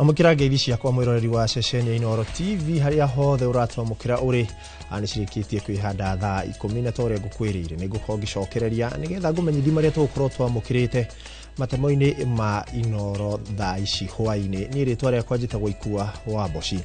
Amũkĩra ngeithi ciakwa mwĩroreri wa ceceni ya Inooro TV harĩa hothe ũratwamũkĩra ũrĩ. Nĩ cirĩkĩtie kwĩhanda thaa 10 na ta ũrĩa ngũkwĩrĩire nĩ ngũkorwo ngĩcokereria nĩgetha ngũmenyithie marĩa tũgũkorwo twamũkĩrĩte matemo-inĩ ma Inooro thaa ici hwaĩ-inĩ. Niĩ rĩtwa rĩakwa njĩtagwo Ikua wa Mboci.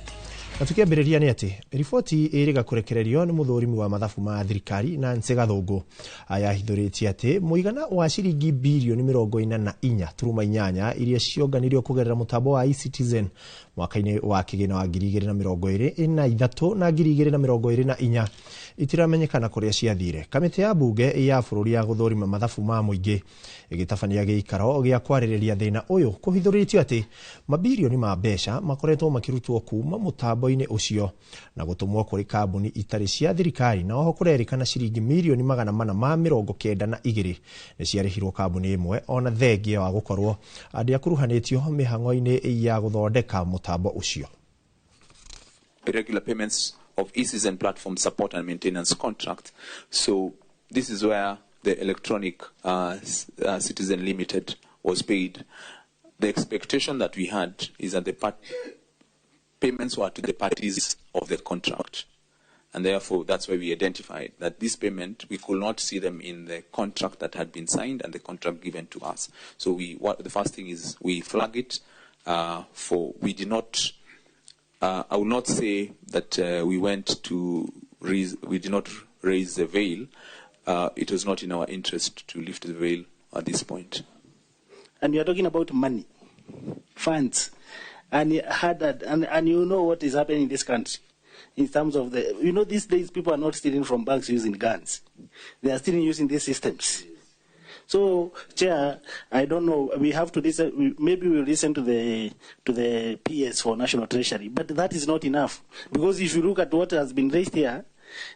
Na tukiambĩrĩria nĩ atĩ riboti ĩrĩga kũrekererio nĩ mũthũrimi wa mathabu ma thirikari Nancy Gathũngũ yahithũrĩtie atĩ mũigana wa ciringi birioni 44.8 iria cionganirio kũgerera mũtambo wa eCitizen mwaka-inĩ wa kĩgĩna wa 2023 na 2024 itiramenyekana kũrĩa ciathire. Kamĩtĩ ya mbunge ya bũrũri ya gũthũrima mathabu ma mũingĩ ĩgĩtabania gĩikaro gĩa kwarĩrĩria thĩna ũyũ kũhithũrĩtio atĩ mabirioni ma mbeca makoretwo makĩrutwo kuma mũtambo-inĩ ũcio na gũtũmwo kũrĩ kambuni itarĩ cia thirikari, na oho kũrerĩkana ciringi mirioni 492 nĩ ciarĩhirwo kambuni ĩmwe ona thengia wa gũkorwo ndĩakuruhanĩtio mĩhang'o-inĩ ya gũthondeka mũtambo ũcio. Irregular payments of eCitizen platform support and maintenance contract. So this is where the electronic Citizen Limited was paid. The expectation that we had is that the payments were to the parties of the contract. And therefore, that's why we identified that this payment, we could not see them in the contract that had been signed and the contract given to us. So the first thing is we flag it for, we did not, I will not say that we went to, raise, we did not raise the veil. It was not in our interest to lift the veil at this point. And we are talking about money, funds, and had that, and you know what is happening in this country in terms of the, you know, these days people are not stealing from banks using guns. They are stealing using these systems. So, Chair, I don't know. We have to listen. Maybe we'll listen to the PS for National Treasury, but that is not enough, because if you look at what has been raised here,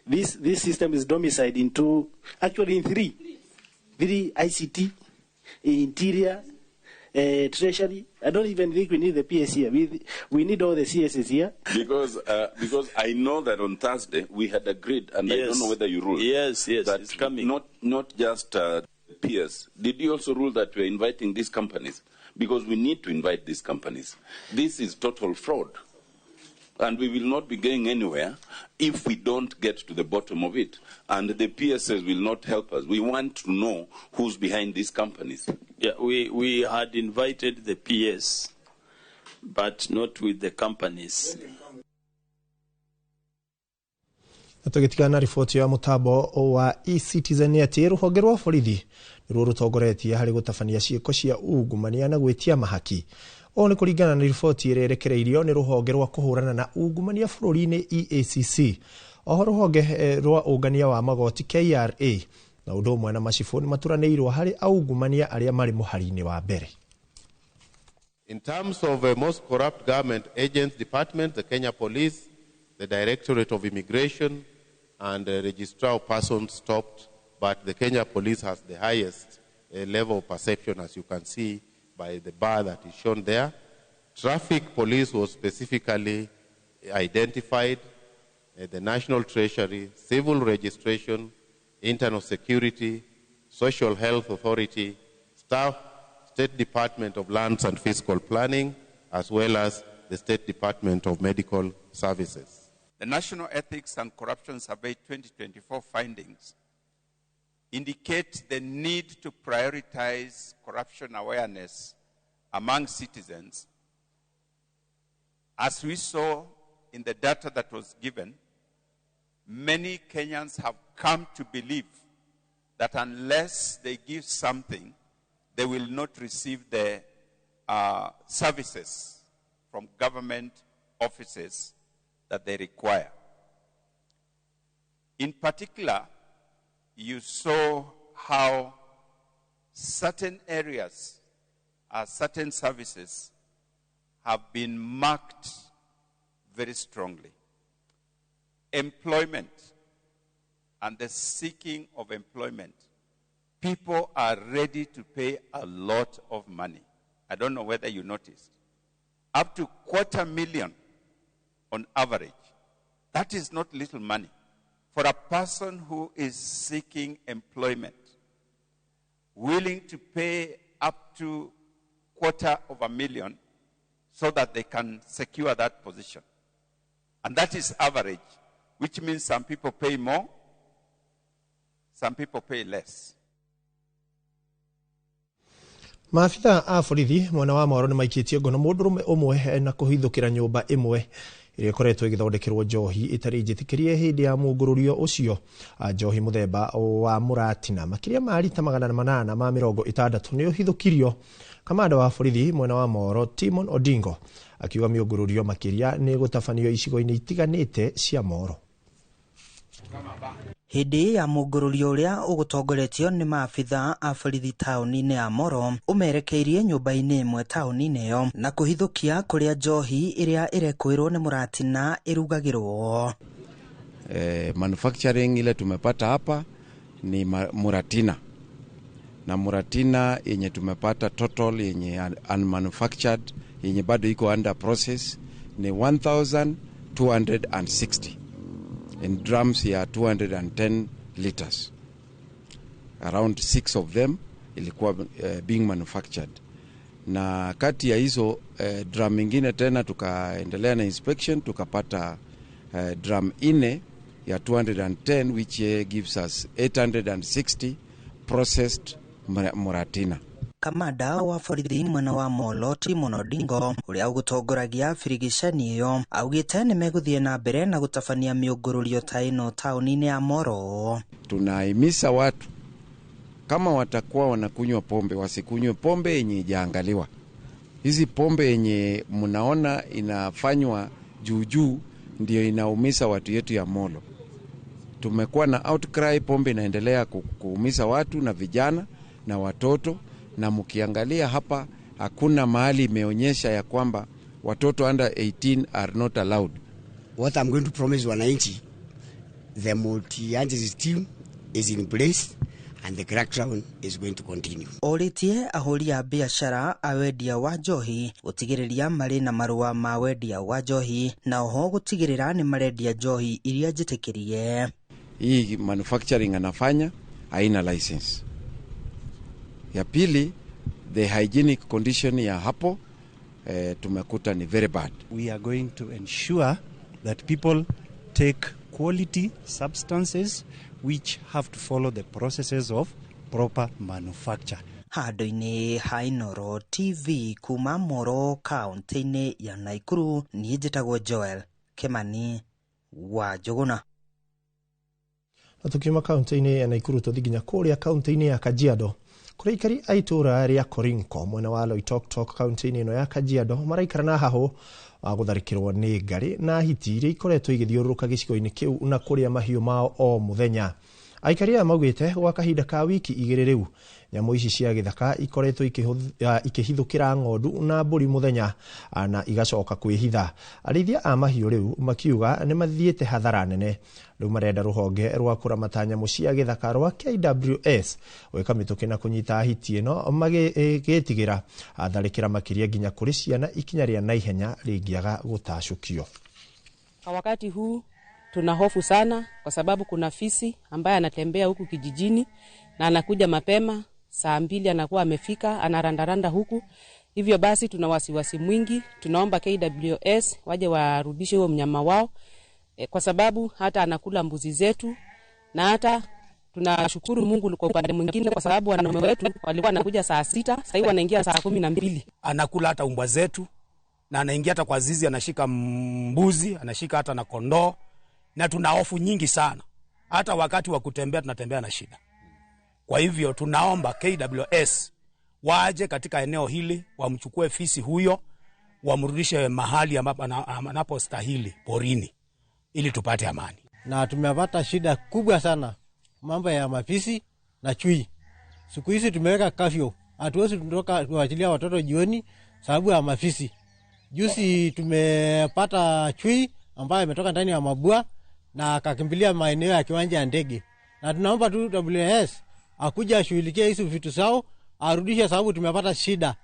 this system is domiciled in two, actually in three ICT, Interior, Treasury. I don't even think we need the PS here. We need all the CSs here. Because I know that on Thursday we had agreed, and I don't know whether you ruled. Yes, yes, that it's coming. Not just PS. Did you also rule that we are inviting these companies? Because we need to invite these companies. This is total fraud. And we will not be going anywhere if we don't get to the bottom of it. And the PSs will not help us. We want to know who's behind these companies. Yeah, we had invited the PS, but not with the companies. Na tũgĩtigana na riboti ya mũtambo wa eCitizen nĩ atĩ rũhonge rwa borithi nĩruo rũtongoretie harĩ gũtabania ciĩko cia ungumania na gwĩtia mahaki. Ũũ nĩ kũringana na riboti ĩrĩa ĩrekereirio nĩ rũhonge rwa kũhũrana na ungumania bũrũri-inĩ EACC. Oho rũhonge rwa ũngania wa magoti KRA na ũndũ ũmwe na macibũ nĩ maturanĩirwo harĩ aungumania arĩa marĩ mũhari-inĩ wa mbere. In terms of most corrupt government agents department, the Kenya Police, the Directorate of Immigration, and the Registrar of Persons stopped, but the Kenya Police has the highest level of perception, as you can see by the bar that is shown there. Traffic Police was specifically identified, the National Treasury, Civil Registration, Internal Security, Social Health Authority, Staff, State Department of Lands and Fiscal Planning, as well as the State Department of Medical Services. The National Ethics and Corruption Survey 2024 findings indicate the need to prioritize corruption awareness among citizens. As we saw in the data that was given, many Kenyans have come to believe that unless they give something, they will not receive the services from government offices that they require. In particular, you saw how certain areas, certain services have been marked very strongly. Employment and the seeking of employment. People are ready to pay a lot of money. I don't know whether you noticed. Up to 250,000 on average. That is not little money. For a person who is seeking employment, willing to pay up to 250,000 so that they can secure that position. And that is average, which means some people pay more, some people pay less. Maabitha a borithi mwena wa Moro nĩ maikĩtie ngono mũndũrũme ũmwe na kũhithũkĩra nyũmba ĩmwe ĩrĩa ĩkoretwo ĩgĩthondekerwo njohi ĩtarĩ njĩtĩkĩrie hĩndĩ ya mũngũrũrio ũcio. Njohi mũthemba wa mũratina makĩria ma rita 860 nĩ ũhithũkirio. Kamanda wa borithi mwena wa Moro Timon Odingo akiuga mĩũngũrũrio makĩria nĩ gũtabanio icigo-inĩ itiganĩte cia Moro. Hĩndĩ ya mũngũrũrio ũrĩa ũgũtongoretio nĩ maabitha a borithi taũni-inĩ ya Moro ũmerekeirie nyũmba-inĩ ĩmwe taũni-inĩ ĩyo na kũhithũkia kũrĩa njohi ĩrĩa ĩrekũĩrwo nĩ mũratina ĩrugagĩrwo. Manufacturing ile tumepata hapa ni muratina, na muratina yenye tumepata total yenye unmanufactured yenye bado iko under process ni 1260 in drums ya 210 liters. Around 6 of them ilikuwa being manufactured. Na kati ya hizo drum ingine tena tukaendelea na inspection tukapata drum 4 ya 210 which gives us 860 processed muratina. Kamanda wa borithi mwena wa Molo Timon Odingo ũrĩa ũgũtongoragia birigicani ĩyo augĩte nĩ megũthiĩ na mbere na gũtabania mĩũngũrũrio ta ĩno taũni-inĩ ya Moro. Tunahimiza watu kama watakuwa wanakunywa pombe wasikunywe pombe yenye ijaangaliwa. Hizi pombe yenye mnaona inafanywa juu juu ndio inaumiza watu yetu ya Molo. Tumekuwa na outcry, pombe inaendelea kuumiza watu na vijana na watoto, na mkiangalia hapa hakuna mahali imeonyesha ya kwamba watoto under 18 are not allowed. What I'm going to promise wananchi, the multi-agency team is in place and the crackdown is going to continue. Orĩtie ahũri a biacara a wendia wa njohi gũtigĩrĩria marĩ na marũa ma wendia wa njohi na oho gũtigĩrĩra nĩ marendia njohi iria njĩtĩkĩrie. Hii manufacturing anafanya haina license. Ya pili, the hygienic condition ya hapo tumekuta ni very bad. We are going to ensure that people take quality substances which have to follow the processes of proper manufacture. Handũ-inĩ ha Inooro TV kuma Moro kaunti-inĩ ya Nakuru, niĩ njĩtagwo Joel Kimani wa Njũgũna. Na tukiuma kaunti-inĩ ya Nakuru tũthiĩ nginya kũrĩa kaunti-inĩ ya Kajiado kũrĩa aikari a itũũra rĩa Korinko mwena wa Loitoktok kaunti-inĩ ĩno ya Kajiado maraikara na hahũ wa gũtharĩkĩrwo nĩ ngarĩ na hiti iria ikoretwo igĩthiũrũrũka gĩcigo-inĩ kĩu na kũrĩa mahiũ mao o mũthenya. Aikari aya maugĩte gwa kahinda ka wiki igĩrĩ rĩu nyamũ ici cia gĩthaka ikoretwo ikĩhithũkĩra ng'ondu na mbũri mũthenya na igacoka kwĩhitha. Arĩithia a mahiũ rĩu makiuga nĩ mathiĩte hathara nene. Rĩu marenda rũhonge rwa kũramata nyamũ cia gĩthaka rwa KWS gwĩka mĩtũkĩ na kũnyita hiti ĩno magĩtigĩra tharĩkĩra makĩria nginya kũrĩ ciana ikinya rĩa naihenya rĩngĩaga gũtacũkio. Kwa wakati huu tuna hofu sana kwa sababu kuna fisi ambaye anatembea huku kijijini na anakuja mapema saa 2 anakuwa amefika, anarandaranda huku. Hivyo basi tuna wasiwasi mwingi, tunaomba KWS waje warudishe huo mnyama wao kwa sababu hata anakula mbuzi zetu, na hata tunashukuru Mungu kwa upande mwingine kwa sababu wanaume wetu walikuwa wanakuja saa 6, sasa hivi wanaingia saa 12. Anakula hata umbwa zetu na anaingia hata kwa zizi, anashika mbuzi, anashika hata na kondoo, na tuna hofu nyingi sana. Hata wakati wa kutembea tunatembea na shida. Kwa hivyo tunaomba KWS waje katika eneo hili, wamchukue fisi huyo, wamrudishe mahali ambapo anapostahili, porini, ili tupate amani. Na tumepata shida kubwa sana mambo ya mafisi na chui. Siku hizi tumeweka kafyu, hatuwezi kutoka kuachilia watoto jioni sababu ya mafisi. Juzi tumepata chui ambaye ametoka ndani ya mabua na akakimbilia maeneo ya kiwanja ya ndege. Na tunaomba tu WS akuja ashughulikie hizo vitu zao, arudishe sababu tumepata shida.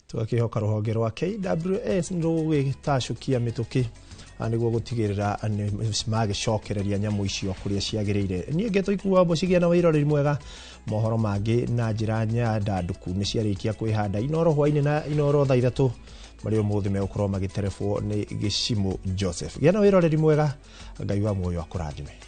Tugakihoka rũhonge rwa KWS nĩ rũgũgĩtacũkia mĩtũkĩ Nĩguo gũtigĩrĩra nĩ magĩcokereria nyamũ icio kũrĩa ciagĩrĩire. Niĩ ngetwo Ikuwa Mũcigia na wĩroreri mwega. Mohoro mangĩ na njĩra nyandandũku nĩ ciarĩkia kwĩhanda Inoro hwainĩ na Inoro thaa 3 marĩa ũmũthĩ megũkorwo magĩterebwo nĩ Gĩcimũ Joseph. Gĩa na wĩroreri mwega, Ngai wa muoyo akũrathime.